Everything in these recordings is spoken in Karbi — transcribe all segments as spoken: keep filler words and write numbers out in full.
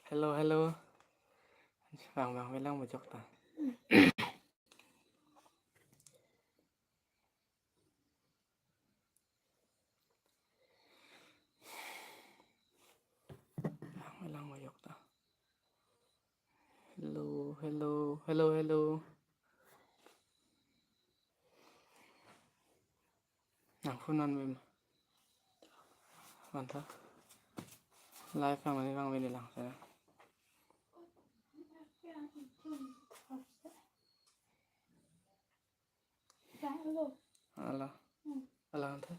Hello, hello. Vang vang avelang bojok ta. Vang avelang bojok ta. Hello, hello, hello, hello. Nang phone an bim. Mantha. Live vang ni vang avelang sa. Alo. Alo, mantha.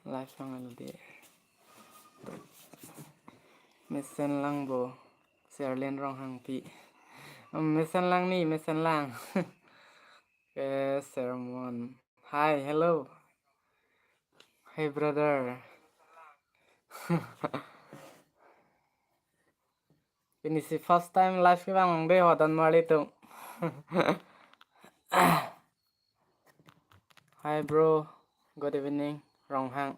Live vang alo de. Mesen lang bo. Serlin Ronghangpi. Em, mesen lang ni, mesen lang. Ke sermon. Hi, hello. Hey, brother. Ini si first time live kevang de ho, Donmarli atum. Hi, bro. Good evening, Ronghang.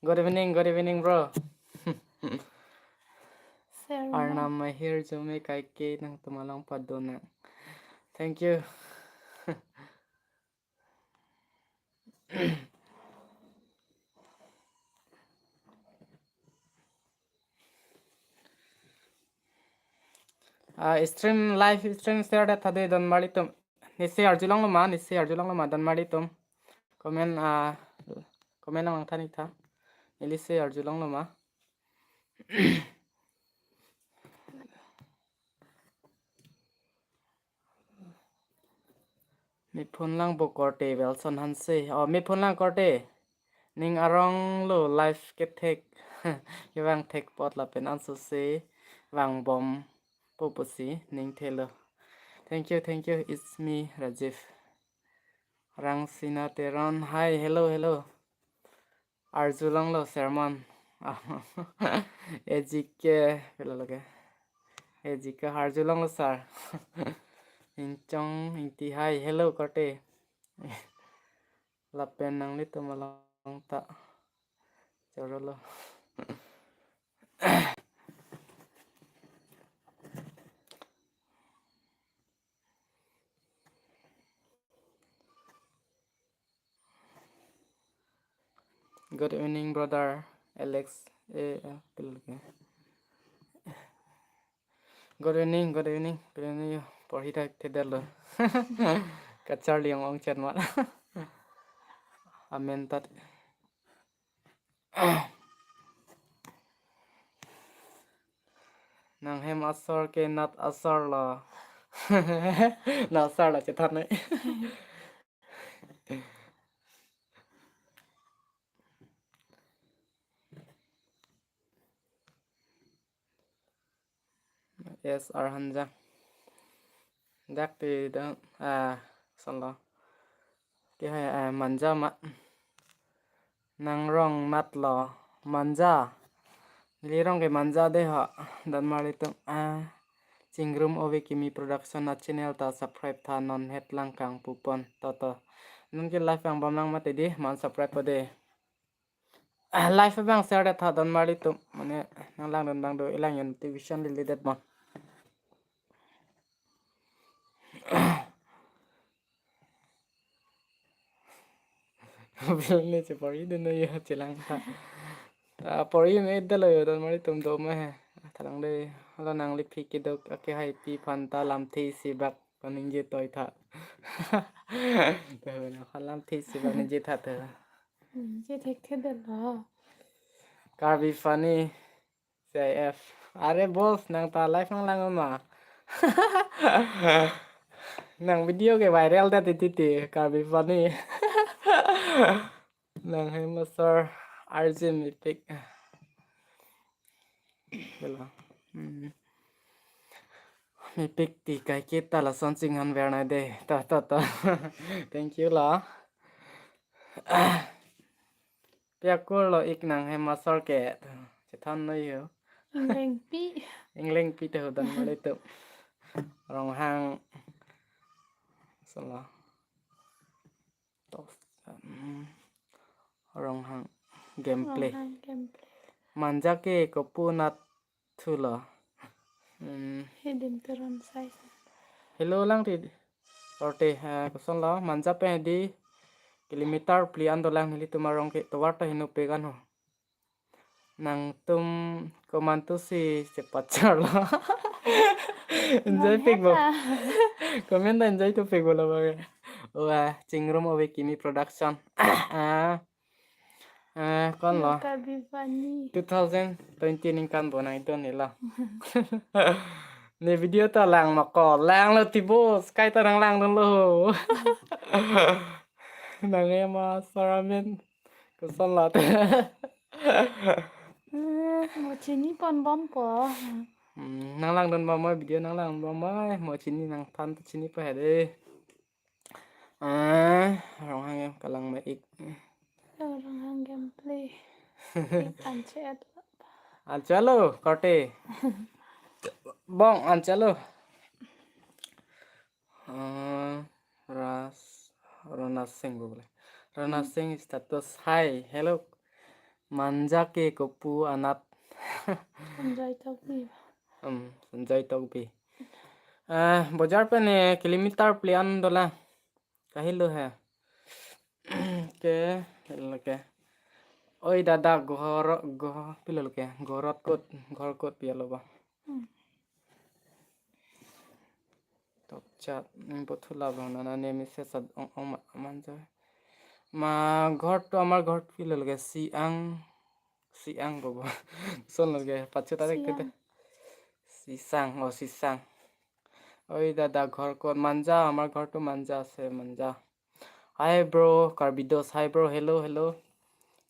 Good evening, good evening, bro. Sir, Arnam Mahir Jome Kaike nangtum along padonang. Thank you. Ah, stream, live stream share det tha de, Donmarli atum. Nisi arjulonglo ma, nisi arjulonglo ma, Donmarli atum. Comment, ah, comment nangthan ik tha. Neli si arjulonglo ma. Mi phone lang bo korte, Wilson Hanse. Oh, mi phone lang korte. Ning arong lo live kethek. Kevang thek apot lapen anso si vangbompo pusi ning thelo. Thank you, thank you. It's me, Rajiv. Rangsina Teron. Hi, hello, hello. Arjulonglo sermon. Ejike, pilo lage. Ejike arjulonglo sir. Inchong Ingti, hi, hello korte. Lapen nanglitum along ta chorolo. Good evening, brother Alex. Eh, eh, pilo lage. Good evening, good evening. Pilo ni yo, porhi thekthedetlo. Kacharli ong-ong chet ma. Amen tat. Nanghem asor ke nat asor lo. Nat asor lo chethan nai. Yes, Arhanja. Dak ti dang, ah, son lo. Ke hai, ah, Manja ma. Nang rong nat lo, Manja. Neli rong ke Manja de ho, Donmarli atum. Ah, Chingrum Ove Kimi Production a channel ta subscribe tha, non het lang kang pupon. To to. Non ke live vangbom lang mati di, man subscribe po de. Ah, live abang share det tha, Donmarli atum. Mane nang langdun abang do, ilang yo notification lili det bon. Bill ni che porhi dun yo chelang tha. Ah, porhi me dalo yo, Donmarli atum do ma he. Thalang de, hala nangli phi kedo ake hai pi aphan ta lamthe isi bak kaningje toi tha. Lamthe isi bak ningje tha tha. Hmm, je thekthedetlo. Karbi Funny C I F. Are boss, nang ta live nang lang ma. Nang video ke viral ta titi ti, Karbi Funny. Nanghem asor arjim ipik. Hello. Hmm. Mepik ti kaiketa lason chinghan ver nai de. Ta, ta, ta. Thank you lo. Pi akur lo ik nanghem asor ke. Chethan noi yo. Ingrengpi. Ingleng pi te ho dan mali tu. Ronghang. Salah. Tos. Hmm. Ronghang gameplay. Ronghang gameplay. Manja ke kopu anat thulo. Hmm. Hidden Teron sai. Hello lang ti. Korte, eh, kosonlo, manja pen di kilometer phli an dolang nelitum arong ke tovar ta heno pegan ho. Nangtum komantu si chepat charlo. Enjoy pik bo. Comment ta enjoy to pik bo lo bang. Wah, Chingrum Ove Kimi Production. Ah. Eh, konlo. Karbi Vani. Two thousand twenty ningkan bo nang idon nilo. Ne video ta lang ma ko, langlo ti bo, sky ta nang langdunlo. Nang ema saramen. Kosonlo te. Mo chini pon bompo. Hmm, nang langdun bompo, video nang lang bompo, mo chini nangthan ta chinipo he de. Ah, Ronghang game kalang ma ik. Ronghang gameplay. Ik anche et. Anche lo, korte. Bong, anche lo. Ah, Ras, Rana Singh bo bole. Rana Singh status, hi, hello. Manja ke kopu anat. Enjoy Tokbi. Hmm, Enjoy Tokbi. Ah, bojar pen ne kilometer phli an dolang. Kahelo he. Ke, helo ke. Oi dada, ghor, ghor, pilo ke? Ghorot kot, ghor kot pi alo ba. Hmm. Top chat, nang po thula bang nana ne message ad ong ong ma, man jo. Ma ghor to amar ghor pilo ke Siang, Siang bobo. Sonlo ke, pachu tarik Siang. Tete. Sisang, oh Sisang. Oi dada, ghor kot? Manja, amar ghor to Manja ase, Manja. Hi bro, Karbi Dos, hi bro, hello, hello.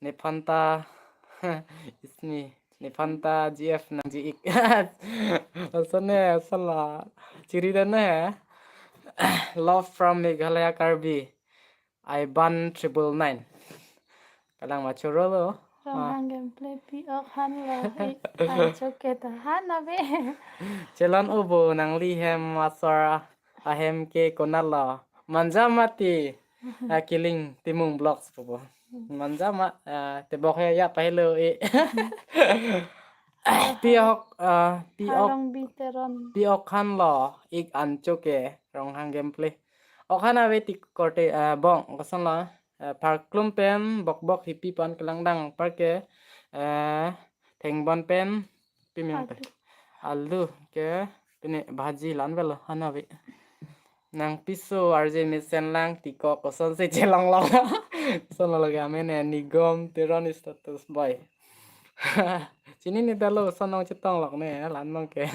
Nephan ta, it's me. Nephan ta G F nangji ik. Asone, asala. Chiri dan na he. Love from Meghalaya Karbi. Iban triple nine. Kalang ma choro lo. Ronghang gameplay pi ok han lo. Eh, ancho ke ta han ave. Chelon ubo nangli hem asor ahem ke konat lo. Manja mati. Ah, Kiling Timung Vlogs bobo. Manja ma, ah, tebok he ya pahelo e. Pi ok, ah, pi ok, Harong Biteron. Pi ok han lo. Ik ancho ke Ronghang gameplay. Ok han ave ti korte, ah, bong, kosonlo. Eh, pharklum pen bokbok hipi pan kelangdang apar ke, eh, thengbon pen pimeng pe. Alu. Alu ke pine bhaji lan velo han ave. Nang piso arje mesen lang ti ko kosonsi chelong long. Kosonlo lage amen e Nigom Teron status boy. Chini ne dalo sonong chetong lok ne lan mang ke.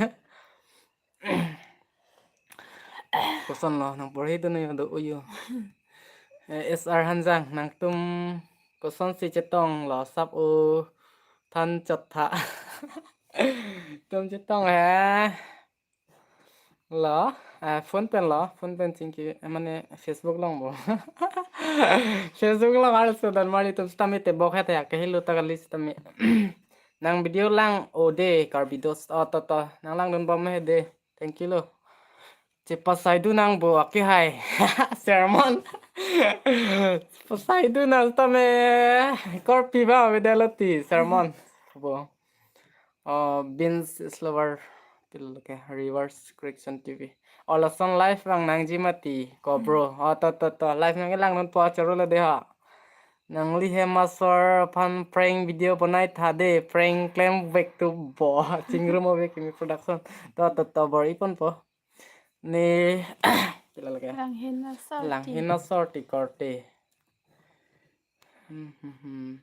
Kosonlo nang porhi dun yo do uyo. Eh, S R Hanjang nangtum kosonsi chetong lo sap o than chot tha. Tum chetong he. Lo, eh, phone pen lo, phone pen chingki, eh, mane Facebook long bo. Facebook long arloso dan mari tum sitame tebok he ta ya kahelo ta kali sitame. Nang video lang o de Karbi Dos, oh to to, nang langdun bom he de. Thank you lo. Chepasai dun nang bo akihai. Sermon. Chepasai dun nang tame. Korpi ba video lo ti sermon. Bo. Oh, Beans Slower. Pilo ke Reverse Correction T V. Oh, lason live bang nangji mati ko bro. Oh, to to to. Live nang langdun po choro lo de ha. Nangli hem asor aphan prank video bonai tha de, prank klem vek tu bo. Chingrum Ove Kimi Production. To to to bor ipon po. Ne pilo lake. Langhin asor ti. Langhin asor ti korte. Hmm, hmm, hmm.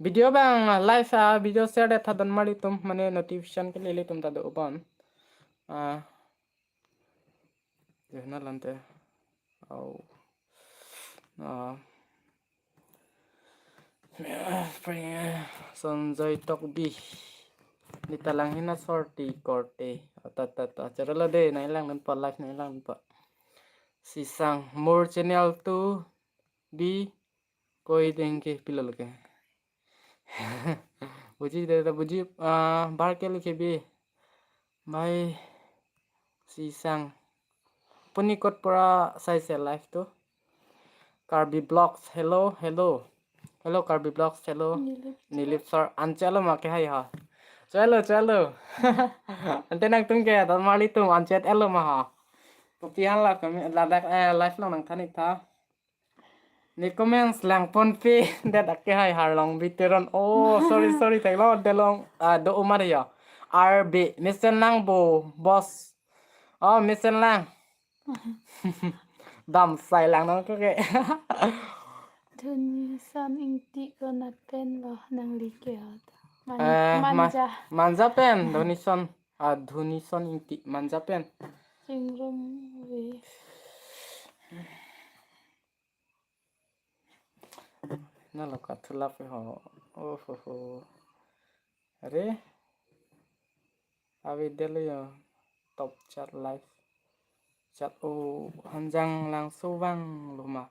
Video bang live, ah, video share det tha dan mari tum mane notification ke lele tum ta do bon. Ah. Jehna lante. Au. Ah. Spring, eh, Sanjay Tokbi. Neta langhin asor ti korte. Ata, ata, ata. Choro lo de, nang langdun po live, nang langdun po. Sisang, more channel to be koi dengke pilo lake. Buji de, de buji, ah, bar ke likhe bi. Bhai Sisang. Puni kot pura sai se live to. Karbi Vlogs, hello, hello. Hello, Karbi Vlogs, hello. Nilip. Nilip sir, anchot lo ma ke hai ha. Chalo, chalo. Ante nangtum ke, dan marli tum, anchot lo ma ha. Kopi han la kami, ladak, eh, live along nangthan ik tha. Ne comments langponpe, det ake hai Harlongbi Teron. Oh, sorry, sorry, theklo, delong, ah, do umar ya. R B, mesen lang bo, boss. Oh, mesen lang. Damsai lang nang ko ke. Dhunison Ingti konat pen lo nangli ke hot. Man-, Eh, ma-, Manja. Manja pen, Dhunison. Ah, Dhunison Ingti, Manja pen. Chingrum ave. Na lo ka thulap ho. Oh, ho, ho. Are. Avi delo yo. Top chat live. Chat o Hanjang Langso vanglo ma.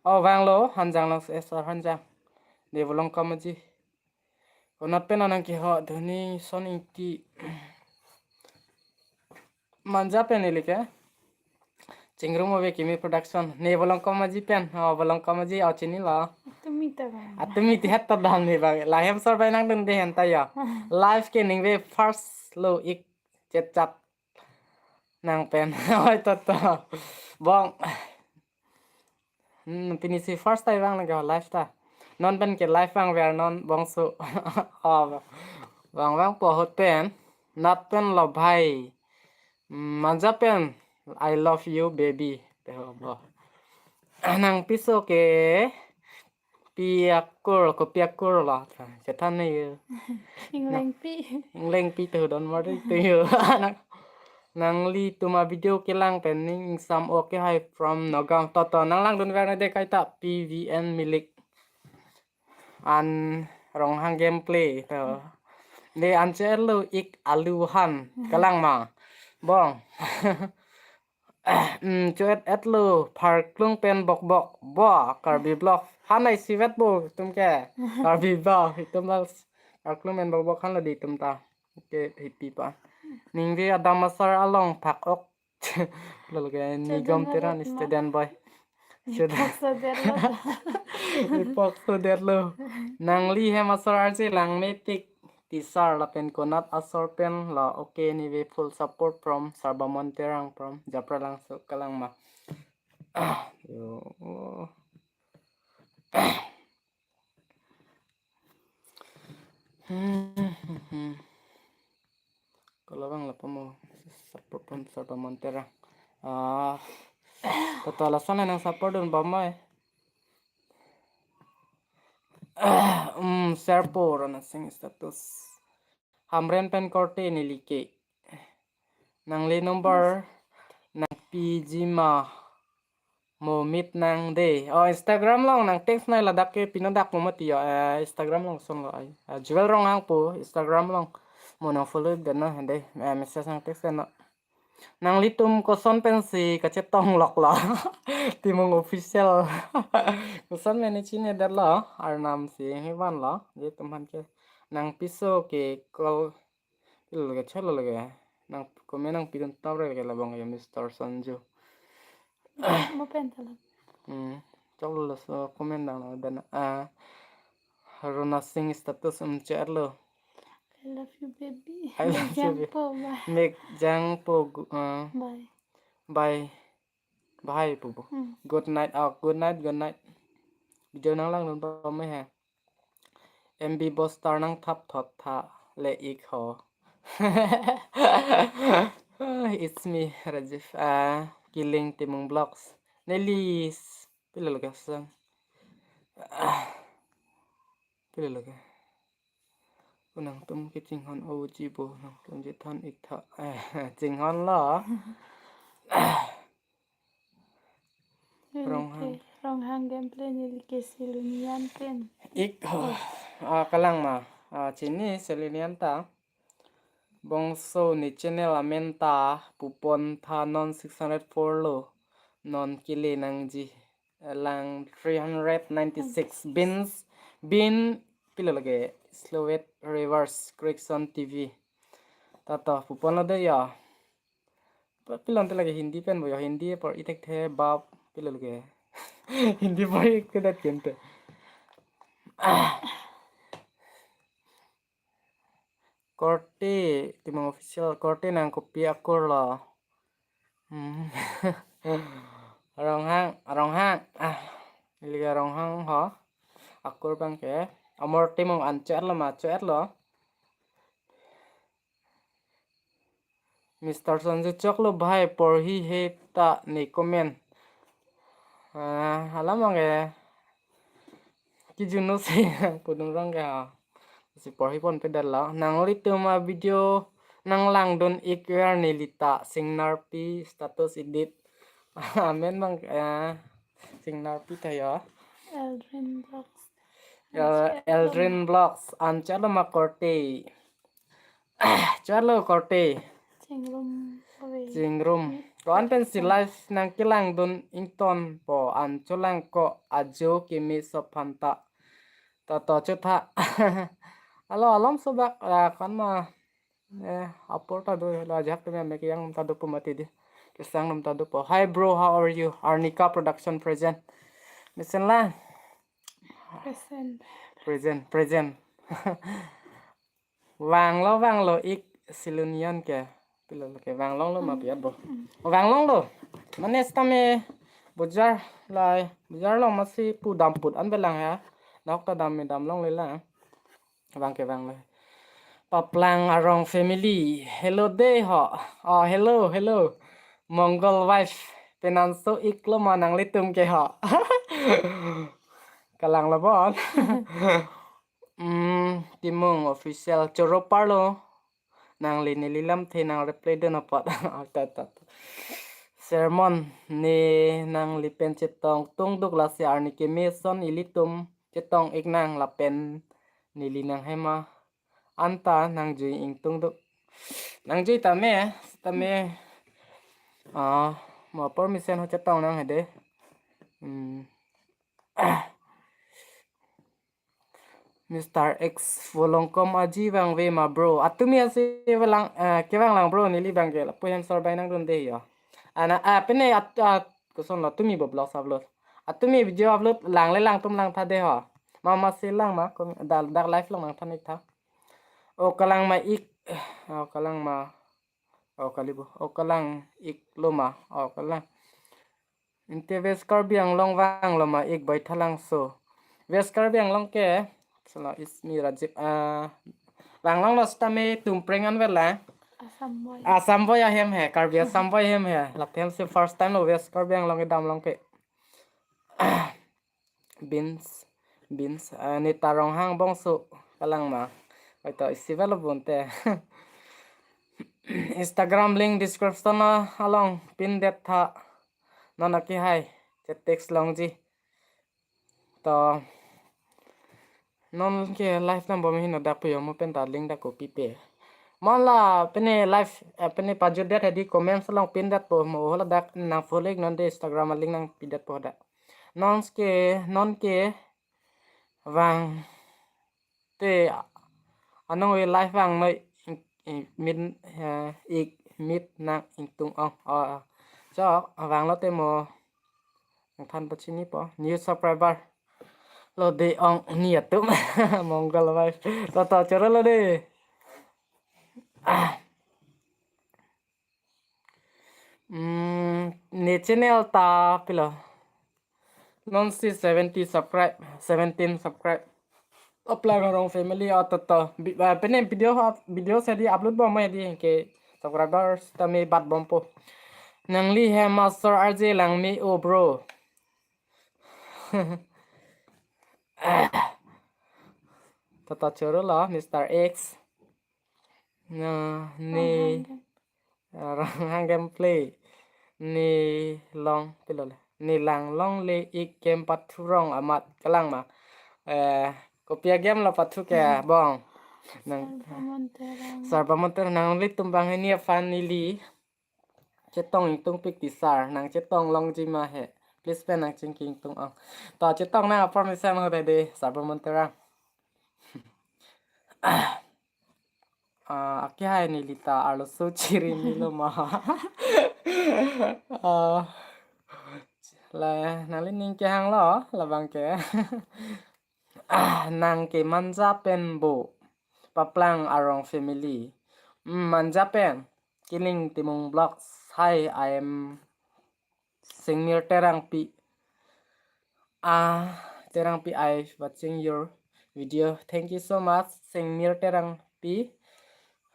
Oh, vanglo, Hanjang Langso, S R Hanjang. Ne Volongkom Aji. Konat pen nangkehot, Dhunison Ingti. Manja pen ili ke. Chingrum ave Kimi Production. Ne Volongkom Aji pen. Oh, Volongkom Aji, oh, chinilo. Tumi ta bang. Atumi ti het ta dam ne bang. Lahem sor bai nangdunde henta ya. Live ke ningve first lo ik chet chat nang pen. Oi to to. Bong. Hmm, pini si first time vang lagi live ta. Non pen ke live vangver non bongso. Oh, vang vangpo ahut pen. Nat pen lo bhai. Hmm, Manja pen. I love you, baby. Te ho bo. Nangpiso ke pi akur, kopi akur lo. Chethan ne yo. Inglengpi. Inglengpi tu don mari tu yo. Nang, nanglitum avideo kelang pen ning ingsam o ke hai from Nagaon. To to, nang langdunver ne de kaita P V N Milik. An Ronghang Gameplay to. De anchot lo ik alu han. Kalang ma. Bong. Hmm, chot et lo, Pharklung pen bokbok. Bo, Karbi Vlog. Hanai sivet bo, itum ke. Karbi Vlog, itum bal. Pharklung pen bokbok han lo di itum ta. Oke, happy pa. Ningve adam asar along phak ok. Lalo ke Nigom Teron student boy. Sudah. Ipok sodet lo. Ipok sodet lo. Nangli hem asor arje lang metik. Tisar lapen konat asor pen la. Okay, anyway, full support from Sarbamon Terang from Japra Langso, kalang ma. Ah, yo. Kalau bang la pamo support from Sarbamon Terang. Ah, total asan nang support dun bamai. Um, share po Ronasing status. Hamren pen korte neli ke. Nangli number nangpiji ma, mo meet nang de. Oh, Instagram along nang text nai ladak ke pinodak mo mati ya. Eh, Instagram along son lo ai. Ah, Jewel Ronghang pu Instagram along. Mo nang follow den na hende. Eh, message nang text den na. Nanglitum koson pensi kachetong lok lo. Timung Official. Koson mene chine det lo. Arnam si hevan lo. Je tum han ke. Nangpiso ke call. Pilo lage, chalo lage. Nang comment nangpidun tap re ke labang ya Mister Sanju. Mo pen talo. Hmm. Choklo laso comment dang lo dan. Ah. Ronasing status um chat lo. I love you, baby. I love you, baby. Mek jangpo, bye. Mek jangpo gu-, ah. Bye. Bye. Bye, pupu. Hmm. Good night. Oh, good night, good night. Video nang langdun pame he. M B Boss Star nang thap thot tha le ik ho. It's me, Rajiv. Ah, Kiling Timung Vlogs. Nelis. Pilo lage sang. Ah. Pilo lage. Ko nangtum ke chinghon o ji bo, nangtum je than ik tha. Eh, chinghon lo. Ronghang. Ronghang Gameplay neli ke Silunian pen. Ik ho. Ah, kalang ma. Ah, chini Silunian ta. Bongso ne channel amen ta pupon tha non six hundred four lo. Non kele nangji. Lang three hundred ninety-six bins. Bin pilo lage. Slowet Reverse Correction T V. Tato, pupon lo de ya. Pa-, pilon te lagi Hindi pen bo ya, Hindi apor ithekthe bap pilo lagi. Hindi apor ik kedat kente. Korte, Timung Official, korte nang kopi akur lo. Hmm. Ronghang, Ronghang. Ah, liga Ronghang ho. Akur bang ke. Amor Timung an cho-et lo ma, cho-et lo. Mister Sanju choklo bhai, porhi he ta ne comment. Ah, alam bang ke. Kijun no si pudun rong ke ha. Si porhi ponpe dal lo. Nanglitum a-video nanglangdun ik ver neli ta Singnarpi status edit. Amen bang, eh, Singnarpi ta ya. Eldrin Vlogs. El-, Eldrin Vlogs. An cho-et lo ma korte. Cho-et lo korte. Chingrum ave. Chingrum. Ko-an pensi live nangkelangdun ingtonpo, an cholang ko ajo keme so aphan ta. Tato chotha. Alo, alom sobak, ah, ko-an ma. Eh, apor ta do, la ajahak tumi amek yang ta dopo mati di. Kesang num ta dopo. Hi bro, how are you? Arnika Production present. Mesen la. Present. Present, present. Vanglo, vanglo ik silunion ke. Pilo ke vanglonglo ma pi-et bo. Vanglonglo. Mane sitame bojar lai, bojar along masi pu damput an belang ya. Nok ta dam me damlongle lang. Vang ke vanglo. Paplang Arong family. Hello de ho. Oh, hello, hello. Mongol wife. Penanso ik lo ma nanglitum ke ho. Kalang lo bon. Hmm, Timung Official choro parlo. Nangli neli lamthe nang reply dun apot. Ta, ta, ta. Sermon ne nangli pen chetong tungduk, lasi arni keme ason ilitum chetong ik nang lapen neli nang hema anta nangjui ingtungduk. Nangjui tame, tame. Ah, mo permission ho chetong nang hede. Hmm. Mister X Volongkom aji vangve ma bro. Atumi asi velang, eh, kevang lang bro, neli bang ke lapu hem sor bai nangdunde ya. Ana, ah, pene at, at, koson lo tumi bo vlogs upload. Atumi video upload langle lang tum langtha de ho. Ma masi lang ma, kom-, dak, dak live along nangthan ik tha. O kalang ma ik, o kalang ma. O kali bo, o kalang ik lo ma, o kalang. Inte West Karbi Anglong vanglo ma ik Baithalangso. West Karbi Anglong ke, sala is mi Rajib, ah, vanglonglo sitame Tumpreng an vela. Assam boy. Assam boy ahem he, Karbi Assam boy ahem he. Lapen si first time lo West Karbi Anglong kedam along ke. Beans, beans, ah, Nita Ronghang bongso kalang ma. Oi to isi velo bunte. Instagram link description along pin det tha. Non aki hai, che text longji. To non ke live nang bom hino dak puyo mo pen ta link dak kopi pe. Mo la pene live, eh, pene pajut det hedi comments along pin det po mo, ho ladak nang follow ik non de Instagram link nangpi det po dak. Non ke, non ke vang te anong we live vang noi ik, ik mit, eh, ik mit nang ingtung ong. Oh, so vanglo te mo nangthan pachini po. New subscriber lo de ong ni atum. Mongol wife. To to choro lo de. Ah. Hmm, ne channel ta pilo. Non si seventy subscribe, seventeen subscribe. Paplang Arong family atoto. Bi-, ah, pene video ha, video sedi upload bom hedi ke subscribers tame bat bompo. Nangli he master R J lang me o bro. Tata choro lo Mister X. Na, ne Ronghang Gameplay. Ne long, pilo le. Ne lang longle ik game pathu rong amat kalang ma. Eh, kopi a game lo pathu ke bong. Nang Sarbaman Terang. Sarbaman Terang nanglitum bang hini aphan neli chetong ingtung pik ti sir, nang chetong longji ma he. Please pen nang chingki ingtung ong. To chetong nang apor mesen ho de de, Sarbaman Terang. Ah, akehai nelita arloso chirimi lo ma? Ah, la, nanglining kehang lo, labang ke. Ah, nang ke Manja pen bo. Paplang arong family. Hmm, Manja pen. Kiling Timung Vlogs. Hi, I am Singmir Terangpi. Ah, Terangpi, I watching your video. Thank you so much, Singmir Terangpi.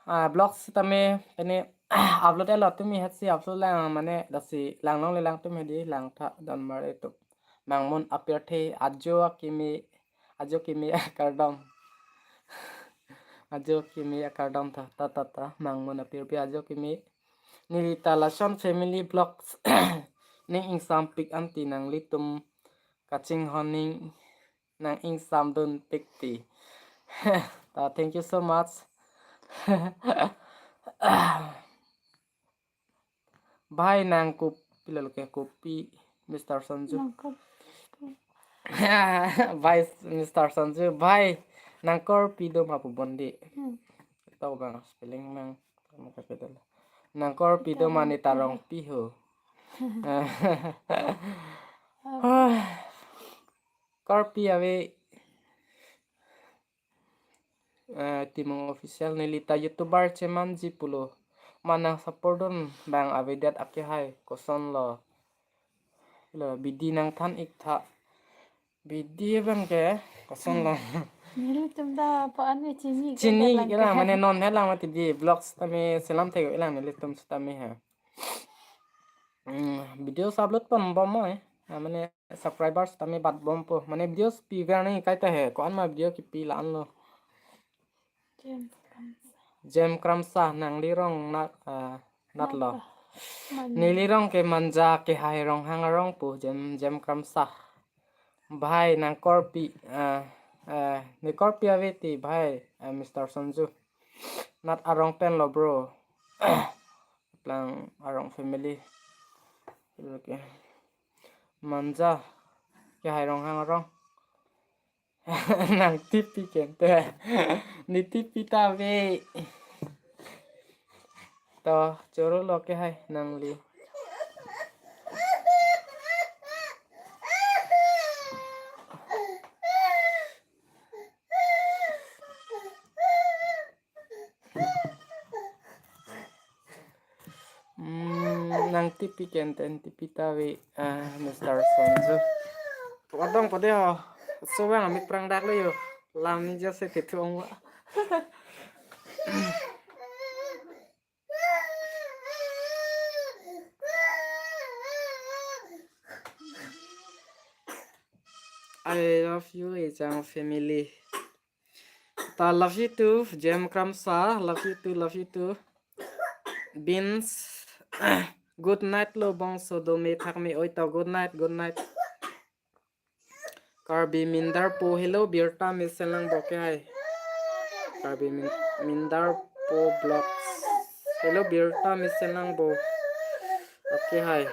Ah, vlogs tame pene upload elo tumi hetsi upload lang mane lasi lang longle lang tumi di langtha don mar itu. Mangmun apirthe ajo akimi, ajo kimi akardom. Ajo kimi akardom ta, ta, ta, ta. Mangmun apirthe ajo kimi. Nelita lason family vlogs. Ning ingsampik anti nanglitum kachinghon ning nang ingsamdunpik ti. Ta, thank you so much. Bhai nang kopi lalo ke kopi, Mister Sonju. Nang kopi. Bhai, Mister Sonju, bhai nang korpi do ma pu bondi. Hmm. Tahu bang spelling mang, kamu kapital. Nang korpi do ma Nita Rongpi ho. Korpi ave. Eh, Timung Official, nelita YouTuber chemanji pulo. Ma nang support dun bang avedet akehai kosonlo. Lo bidi nangthan ik tha. Bidi bang ke kosonlo. Nelitum ta po an me chini ke chini lang ke lang ke. Mane non he lang mati di vlogs tame selam thek lang nelitum setame ha. Hmm, video upload pon bom mo eh. Ah, mane subscribers tame bat bom po. Mane videos pi ver nang kaita he. Ko-an ma video kipi la-an lo. Jem Kramsa. Jem Kramsa nanglirong nat, ah, nat lo. Nat lo. Manja. Nelirong ke Manja Kehai Ronghang arong po Jem, Jem Kramsa. Bhai nang korpi, ah, ah, ne korpi ave ti bhai, ah, Mister Sonju. Nat arong pen lo bro. Paplang arong family. Okay. Manja Kehai Ronghang arong. Nang tipi kente. Ne tipi ta ave. To, choro lo kehai nangli. Hmm, nang tipi kenten tipi ta ave, ah, Mister Sonju. Wadong pade ho. Subang amik prang dak lo yo. Lam ni jase tetu ong wa. I love you, Ejang family. Ta love you too, Jem Kramsa, love you too, love you too. Beans, good night lo bongso dome thakme oi to, good night, good night. Karbi Mindar po, hello, birta mesen lang bo kehai. Karbi Min-, Mindar po vlogs. Hello, birta mesen lang bo. Okay, hi.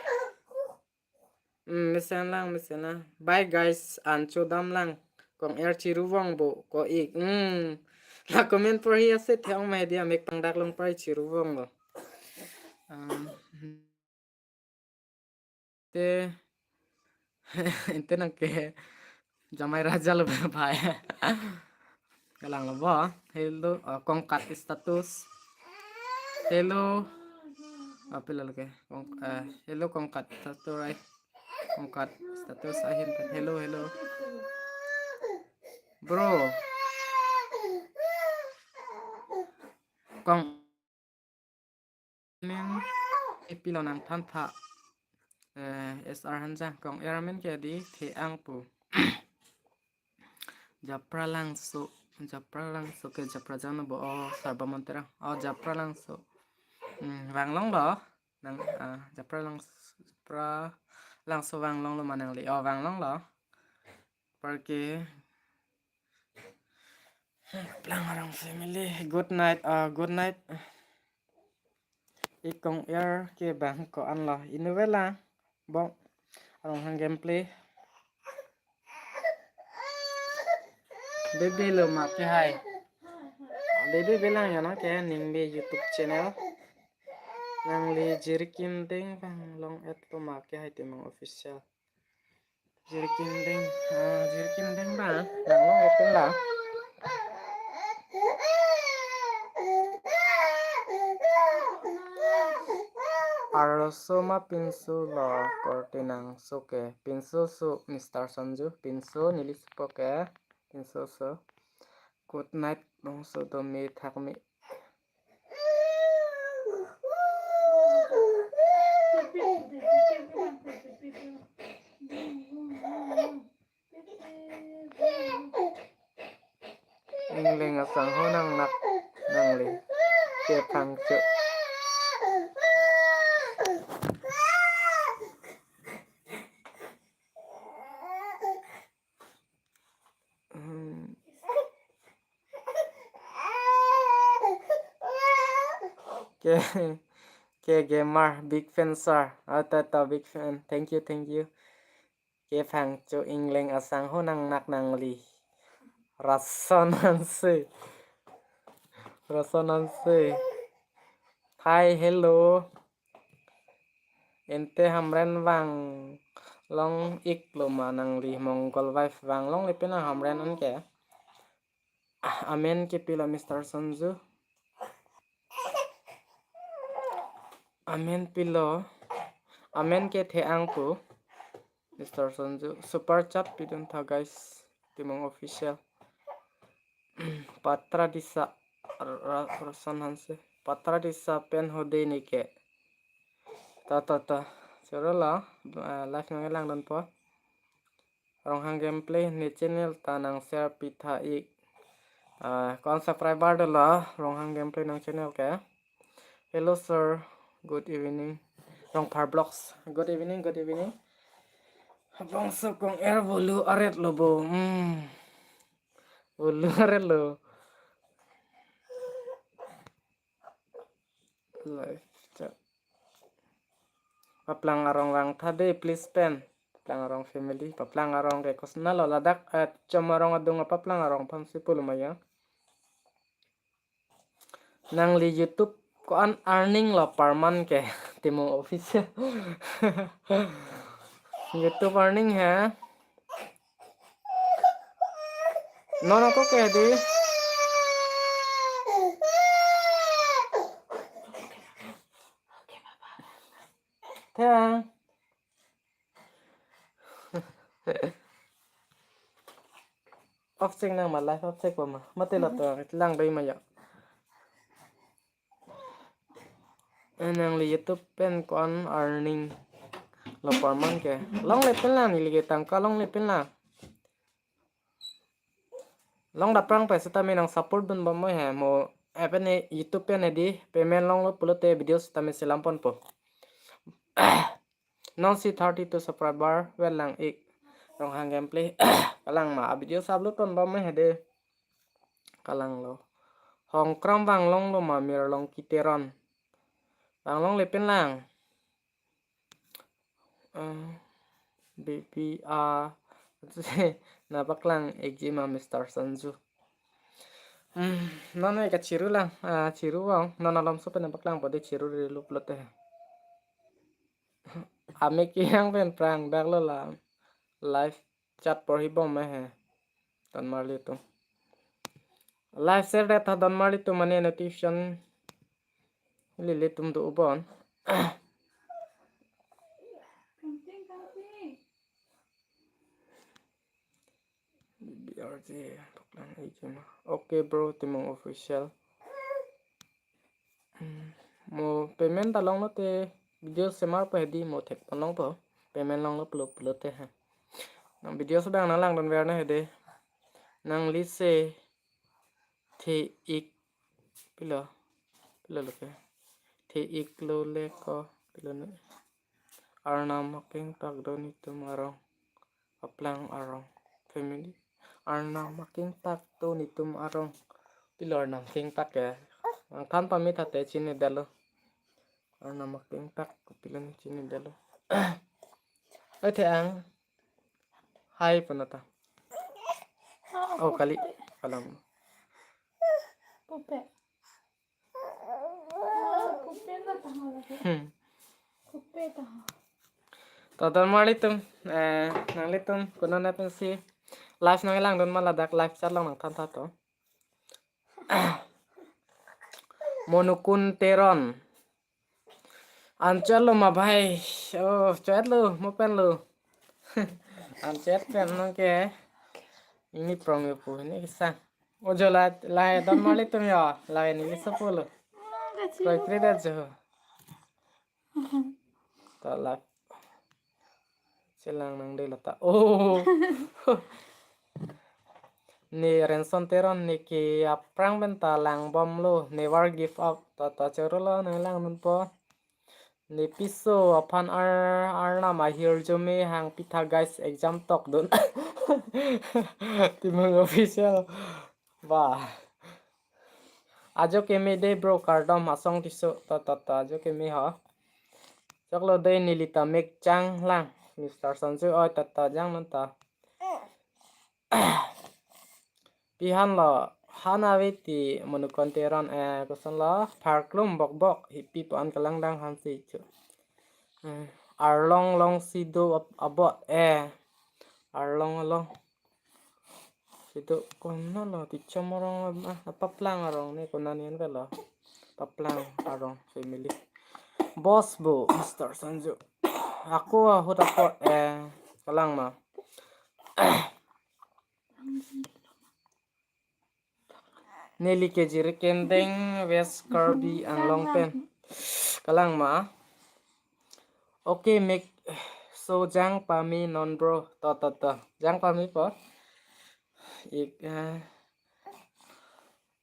Hmm, mesen lang, mesen lang. Bye guys, an chodam lang. Kong er chiru vong bo, ko ik. Hmm. La comment por hi ase the ong media mek pangdak long prai chiru vong bo. Um, te, ente nang ke Jamai Raja lo bhai. Kalang lo bo. Hello, uh, kongkat status. Hello. Apil lalo ke. Kong, uh, hello kongkat status ai. Kongkat status ahin pen. Hello, hello. Bro. Kong Amen. Ipilo nang thantha. Eh, S R Hanjang kong er amen ke di the ang pu. Japra Langso, Japra Langso ke Japra jang na bo, oh, Sarba Monterang. Oh, Japra Langso. Hmm, vanglong lo. Nang, ah, Japra Langso, Japra Langso vanglong lo ma nangli. Oh, vanglong lo. Parke Plang arong family, good night, ah, good night. Ik kong er ke bang ko-an lo. Inut vela. Bong. Arong hang gameplay. Bebe lo ma kehai. Baby belang ya nang ke Ningbe YouTube channel. Nangli Jirikindeng bang long-et lo ma ke hai Timung Official. Jirikindeng, ah, Jirikindeng bang, nang long-et lo. Arloso ma pinso lo korte nangso ke. Pinso so Mister Sonju, pinso neli supo ke. Pinso so. Good night, bangso dome thakme. Ingleng asangho nangnak nangli. Kepangcho. Hmm. Ke, ke gamer, big fan, sir. Ata, ata, big fan. Thank you, thank you. Kepangcho, ingleng asangho nangnak nangli. Rason ansi. Rason ansi. Hi, hello. Ente Hamren vang long-ik lo ma nangli, Mongol wife vang longle pen nang Hamren an ke. Ah, amen ke pilo Mister Sonju. Amen pilo. Amen ke The-ang pu. Mister Sonju. Super chat pidun tha guys. Timung Official. Patra Disa, Ra-, Rason Hanse. Patra Disa pen hode ne ke. Ta, ta, ta. Choro lo, ah, live nang langdunpo. Ronghang Gameplay ne channel ta nang share pitha ik. Ah, ko-an subscriber dolo, Ronghang Gameplay nang channel ke. Hello sir, good evening. Rongphar Vlogs, good evening, good evening. Bangso kong-er volu aret lo bo. Hmm. Volu aret lo. Live chat. Paplang arong vang tha de, please pen. Paplang arong family, paplang arong ke kosonlo ladak, eh, chom arong adung, paplang arong aphansi pulo ma ya. Nangli YouTube ko-an earning lo per month ke, Timung Official. YouTube earning ha? Non ako ke di. Thang. Off check nang ma, live off check pa ma. Mate la to, lang dai ma ya. Eh, nangli YouTube pen ko-an earning lo per month ke. Longle pen lang, neli ke tangka longle pen lang. Longdapprang pen setame nang support dun bom mo he mo, eh, pen ne YouTube pen ne di payment longlo pulote video setame selam ponpo. Non si thirty-two subscriber vel lang ik. Ronghang Gameplay. Kalang ma, a video upload pon bom he de. Kalang lo. Hongkram vang longlo ma, Mirlongki Teron. Vang longle pen lang. Eh, baby, ah, nangpaklang ik ji ma Mister Sonju. Hmm, non ne kachiru lang, ah, chiru vang, non alomso pen nangpaklangpo de, chiru ri lup lote. Ami kiyang pen prang dak lo la live chat porhi bom he. Don marli tum. Live share det tha don marli tum mane notification lili tum do ubon. B R J, paklang ik ji ma. Okay bro, Timung Official. Hmm, mo payment ta longlo te video semar po he di, mo thek pon longpo. Payment longlo pulo pulote ha. Nang video sedang nang langdun ver na he de. Nangli se the-ik pilo. Pilo lo ke. The-ik lo le ko pilo ne. Arnam akengpak do netum arong. Paplang arong family. Arnam akengpak do netum arong. Pilo arnam kengpak ya. Nangthan pame tha te chini detlo. Arnam akengpak pilo ne chini detlo. Oi the-ang. Hi punata. Oh, kali. Kalang. Kupe. Kupe na taho lagi. Hmm. Kupe taho. To, don marlitum, eh, nanglitum, konat pensi live nanglangdun ma ladak live chat along nangthan tha to. Monukun Teron. An chat lo ma bhai. Oh, chat lo, mo pen lo. An chat pen nang ke. Ini prong yo pu, ini kisang. Ojo la, la don marlitum yo. La ini liso pu lo. Koi pre da jo. Ta la. Chelang nangde lata. Oh. Ne Renson Teron ne ke aphrang pen ta langbomlo. Never give up. Ta ta choro lo nanglangdunpo. Ne piso aphan ar arnam ahirjume hangpitha guys exam tokdun. Timung official. Ba. Ajo keme de bro kardom Asong Tisso ta ta ta ajo keme ho. Choklo de neli ta mek chang lang. Mister Sanju oi ta ta jang non ta. Pihan lo han ave ti Monukon Teron eh koson lo pharklum bokbok hipi po an kelang dang han si chu. Eh, arlong long si do ab- abot eh. Arlong along. Situ kono lo tichom arong ah, paplang arong ne konat nian velo. Paplang arong family. Boss bo Mister Sanju. Ako ahut apot eh kalang ma. Neli ke Jirikindeng West Karbi Anglong pen. Kalang ma. Okay, mek so jang pame non bro. To to to. Jang pame po. Ik eh,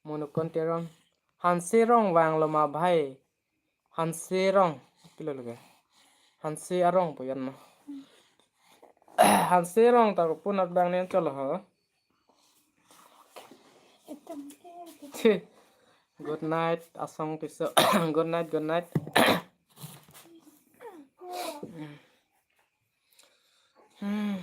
Monukon Teron. Hanse Rong vanglo ma bhai. Hanse Rong. Pilo lagi. Hanse Arong po yan ma. Hanse Rong ta ko punat bang nian cholo ho. Good night, Asong Tisso. Good night, good night. Hmm.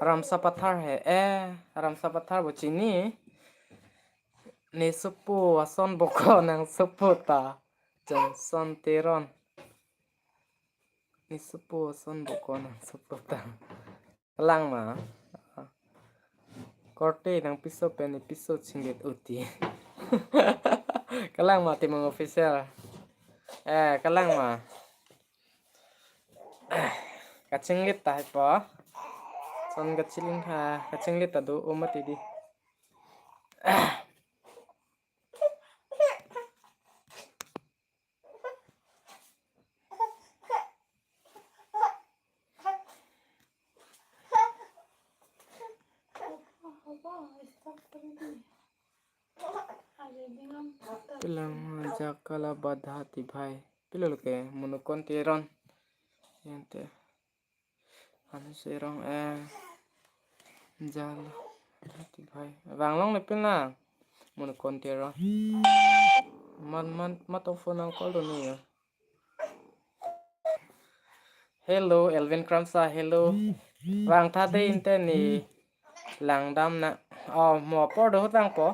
Ramsa Pathar he. Eh, Ramsa Pathar bo chini. Ne sopo ason boko nang sopo ta. Johnson Teron. Ne sopo ason boko nang sopo ta. Kalang ma. Korte nang piso pen ne piso chinglet uti. Kalang ma Timung official. Eh, kalang ma. Kachinglit ta hai po. Son kachinglit ha, kachinglit ta do umat idi. Pilang jakala badha ti bhai. Pilo lo ke Monukon Teron. Yante. Hanse Rong eh. Jal. Ti bhai. Vanglong le pin na. Monukon Teron. Man man matong phone nang call do ni ya. Hello, Elvin Kramsa, hello. Vang tha de inte ne langdam na. Oh, mo apor do ahut vangpo.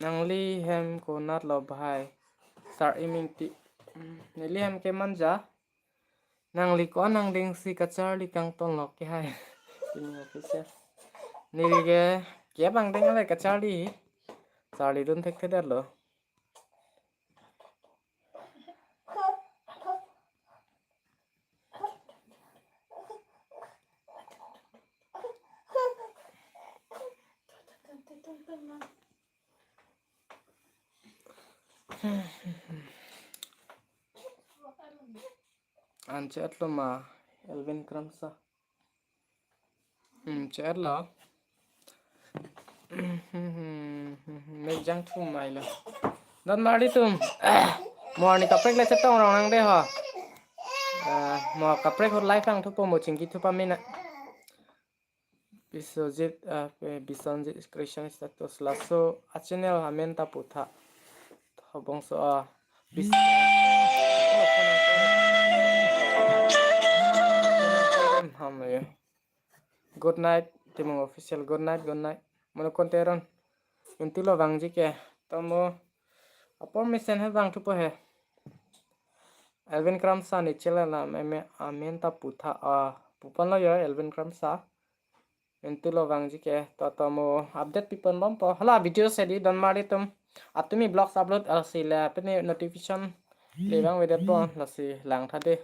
Nangli hem konat lo bhai. Sar iming ti. Hmm, neli hem ke Manja. Nangli ko nangdengsi kacharli kangton lo ke hai. Timung official. Neli ke ke bang deng le kacharli. Charlidun thekthedetlo. An chat lo ma Elvin Kramsa. Hmm, chat lo. Mek jang thum mai lo. Don marlitum. Mo arni kaprek le chetong rong nang de ho. Ah, mo kaprek ahut live lang thupo mo chingki thupa mina. Biswajit, ah, pe Biswajit Creation status laso a channel amen ta putha. Hobongso a Good night, Timung Official. Good night, good night. Mano konteron. Inti lo vangji ke. Tomo. Apor mesen he vangthupo he. Elvin Kramsa ne chela na meme amen ta putha a pupan lo yo Elvin Kramsa. Inti lo vangji ke. To tomo update piponbompo. Hala video si di donmar atum. Atumi vlogs upload alsi le pini notification le vang vedet po lasi langtha de.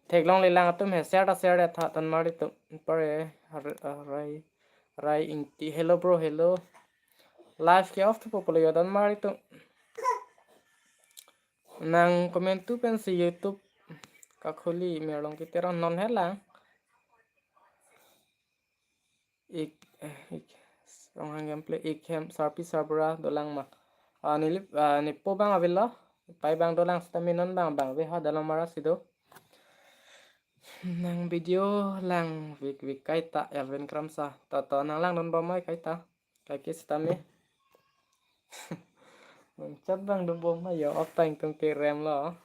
Theklongle lang atum he share ta share tha donmar atum. Pare har-, rai rai Ingti. Hello bro, hello. Live ke off thupo pulo yo donmar atum. Nang comment tu pensi YouTube kakhuli Mirlongki Teron non he lang. Ik, eh, ik, Ronghang Gameplay, ik hem, Sarpi Sarbura dolang ma. Ah, neli, ah, nepo bang avelo, pai bang dolang sitame non bang, bang ave ha dalam mara si do. Nang video lang vik vik kaita Elvin Kramsa. To to nang langdunbom mai kaita. Kaike sitame. Nang chat bang dunbom mai yo, off time tung ke rem lo.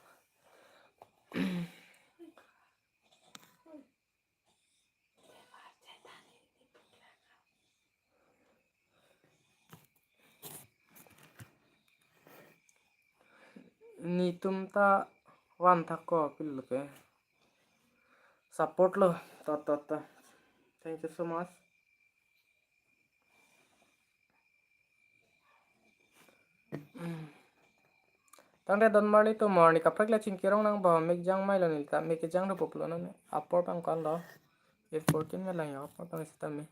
Netum ta van thak ko pil ke. Support lo, to to to. Thank you so much. Tangte donmar atum, morning kaprek le chingki rong nang ba, mek jang mai lo neli ta, mek kejang do pulo non, apor bang ko-an lo. Eight fourteen me lang yo, apor bang sitame.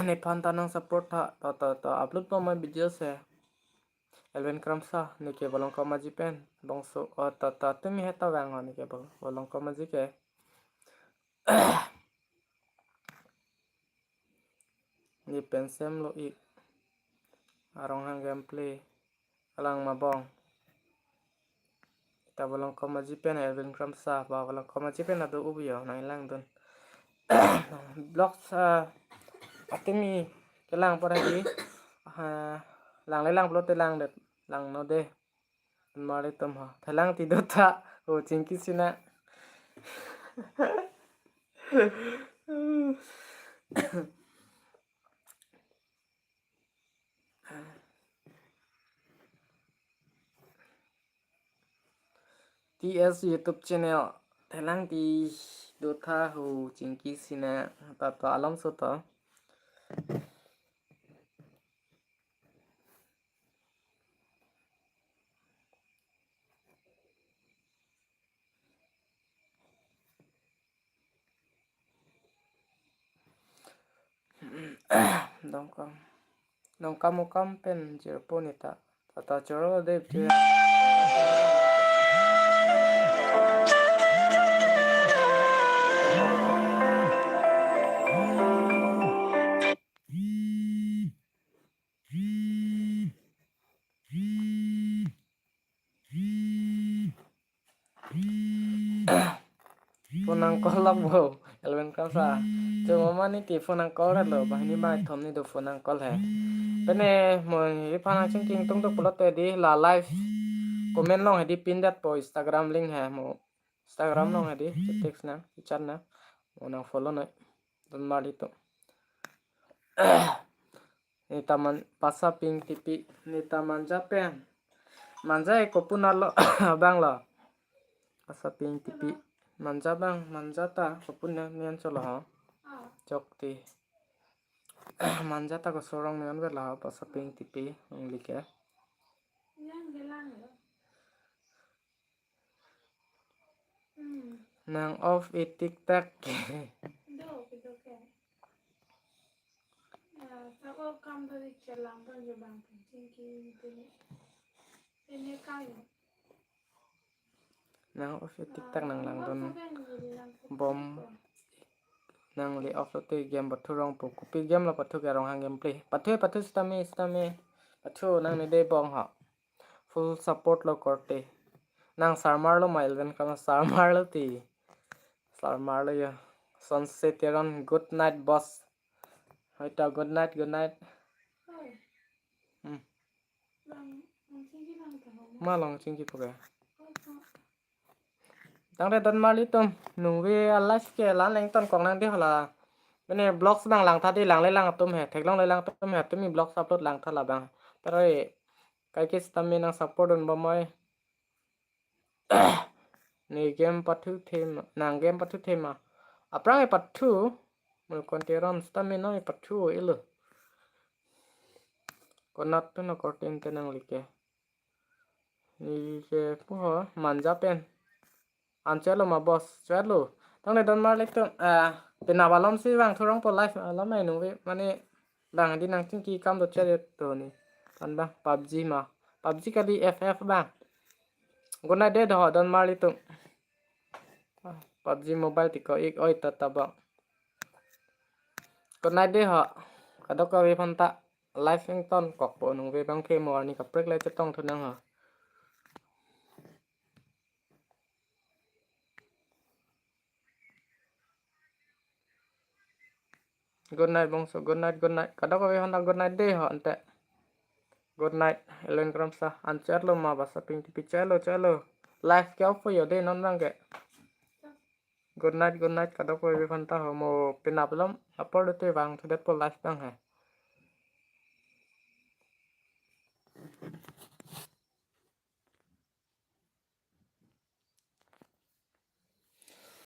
Nephan ta nang support tha, to to to upload po mai video si. Elvin Kramsa, neke Bolongkom Aji pen bongso, oh, to to tumi he ta vang ho neke Bol-, Bolongkom Aji ke. Ne pen sem lo ik. Ronghang Gameplay. Alang mabong. Ita Bolongkom Aji pen Elvin Kramsa, ba Bolongkom Aji pen ado ubi yo, nang langdun. Vlogs, ah, atumi kelang pora di. Ah, lang le lang pulote langdet, langnon de. Mari tum ha. Thelang ti do tha. O chingki sina. T S YouTube channel. Thelang ti do tha ho chingki sina. Ta ta alom so ta. Dongkam. Dongkam ukam pen jirpo neta. Tata choro de. Phone nang call lok bo, Elvin Kramsa. Chuma mane ti phone nang call lo, banghini bangkethom ni do phone nang call he. Pene mo iphan nang chingki tung do pulote di la live comment along he di pin det po Instagram link he mo. Instagram along he di, text nang, chat nang. Mo nang follow noi. Donmar atum. Neta Man, Pasaping Tipi, neta Manja pen. Manja e kopuna lo, bang lo. Pasaping Tipi, Manja bang, Manja ta kopuna nian cholo ha. Chok ti. Manja ta kosorong nian vela ha, Pasaping Tipi, ong like. Nang off e TikTok ke. Nang off e TikTok nang langdun bom. Nangli off lote game pathu rong po. Kopi game lo pathu ke Ronghang Gameplay. Pathu pathu sitame sitame. Pathu nang ne de bong ha. Full support lo korte. Nang sarmar lo ma Elvin Kramsa sarmar lo ti. Sarmar lo ya. Sunset Teron, good night boss. Hoito good night, good night. ma long chingki puke. Tangte don marli atum, nungve a live ke la-an le ingtonkok nang dei hala. Mane vlogs abang langtha dei, langle lang atum he, theklongle lang atum he, tumi vlogs upload langtha labang. Tare kaike sitame nang support dunbom oi. Ne game pathu them, nang game pathu them ma. Aphrang e pathu, mul konti ron sitame non e pathu ilo. Konat tu no korte te nangli ke. Ne ke pu ho, Manja pen. An chalo ma boss, chalo. Tangte don marli atum, ah, penap alom si vangthu rongpo live alom ai nungve, mane bang di nang chingki kam do chere to ne. Kan bang PUBG ma. PUBG kali F F bang. Good night dei ho don marli atum. Ah, PUBG Mobile tiko ik oi ta ta bang. Good night dei ho. Kadokave aphanta live ingtonkokpo, nungve bang ke mo arni kaprek le chetongthu nang ho. Good night bangso, good night, good night. Kadokave aphanta good night dei ho ante. Good night, Ellen Kramsa. An chalo ma basa ping tipi, chalo, chalo. Live ke off yo dei non bang ke. Good night, good night. Kadokave aphanta ho, mo penap alom apor te vangthu detpo live bang he.